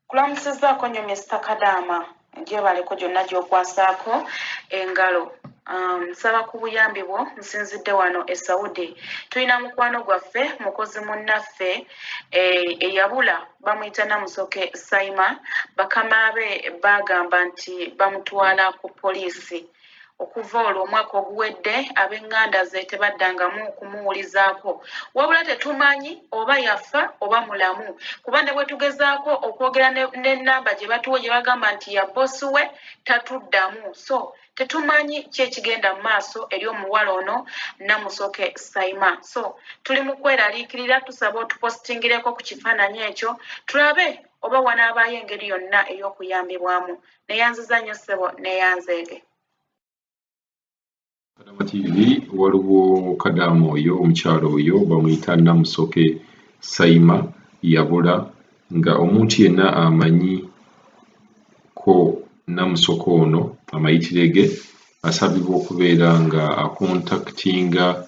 Kulamusizaako nnyo Mister Kadaama, gyebaleko gyonna gy'okwasaako engalo. Nsaba ku buyambi bwo, nsinzidde wano e Saudi. Tulina mukwano gwaffe, mukozi munnaffe eyabula, bamuyita Namusoke Saima. Bakama be baagamba nti bamutwala ku poliisi. Okuva olwo omwaka oguwedde ab'eŋŋanda ze tebaddangamu kumuwulizaako, wabula tetumanyi oba yafa oba mulamu, kuba ne bwe tugezaako okwogera n'ennamba gye batuwa gye bagamba nti ya boosi we tatuddamu. So tetumanyi ki ekigenda mu maaso eri omuwala ono Namusoke Saima. So tuli mu kweraliikirira, tusaba otupositingireko ku kifaananyi ekyo tulabe oba wanaabaayo engeri yonna ey'okuyambibwamu. Neyanziza nnyo ssebo, neyanzeege. Kadama TV, waliwo kadaama oyo, omukyala oyo bamuyita Namusoke Saima, yabula. Nga omuntu yenna amanyi ko Namusoke ono amayitire ge, asabibwa okubeera nga akontaktinga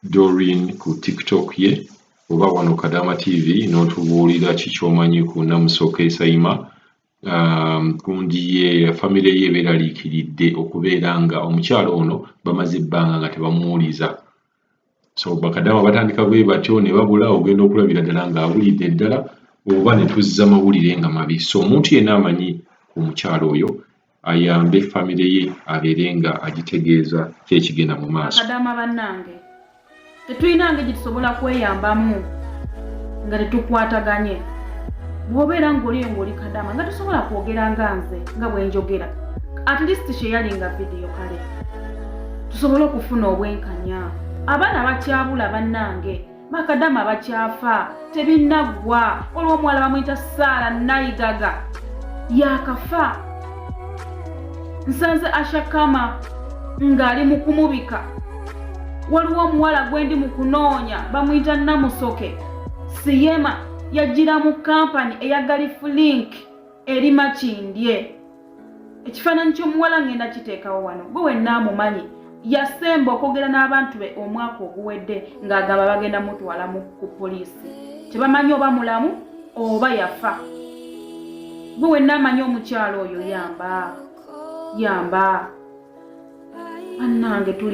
Doreen ku TikTok ye oba wano Kadama TV n'otubuulira ki ky'omanyi ku Namusoke Saima. Gundi ye famire ye beeraliikiridde okubeera nga omukyala ono bamaze ebbanga nga tebamuwuliza. So bakadaama batandika bwe batyo ne babula, ogenda okulabira ddala ng'abulidde ddala oba ne tuzza mawulire nga mabi. So omuntu yenna amanyi ku mukyala oyo ayambe famire ye, abeere nga agitegeeza ki ekigenda mu maaso. Bakadaama bannange, tetulina ngeri gye tusobola kweyambamu nga tetukwataganye. Bw'obeera ng'oliyo ng'oli kadaama nga tosobola kwogera nga nze nga bwe njogera, at least sharinga vidiyo kale tusobole okufuna obwenkanya. Abaana bakyabula bannange, bakadaama bakyafa, tebinnaggwa. Olw'omuwala bamuyita Saara Nayigaga yakafa, nsanze Ashakama ng'ali mu kumubika. Waliwo omuwala gwe ndi mu kunoonya, bamuyita Namusoke Siyema, yajjira mu kampani eya Gulf Link eri Makindye. Ekifaananyi ky'omuwala ngenda kiteekawo wano, gwe wenna amumanyi. Yasemba okwogera n'abantu be omwaka oguwedde ng'agamba bagenda mutwala ku poliisi, tebamanyi oba mulamu oba yafa. Gwe wenna amanyi omukyalo oyo, yamba, yamba bannange tuli.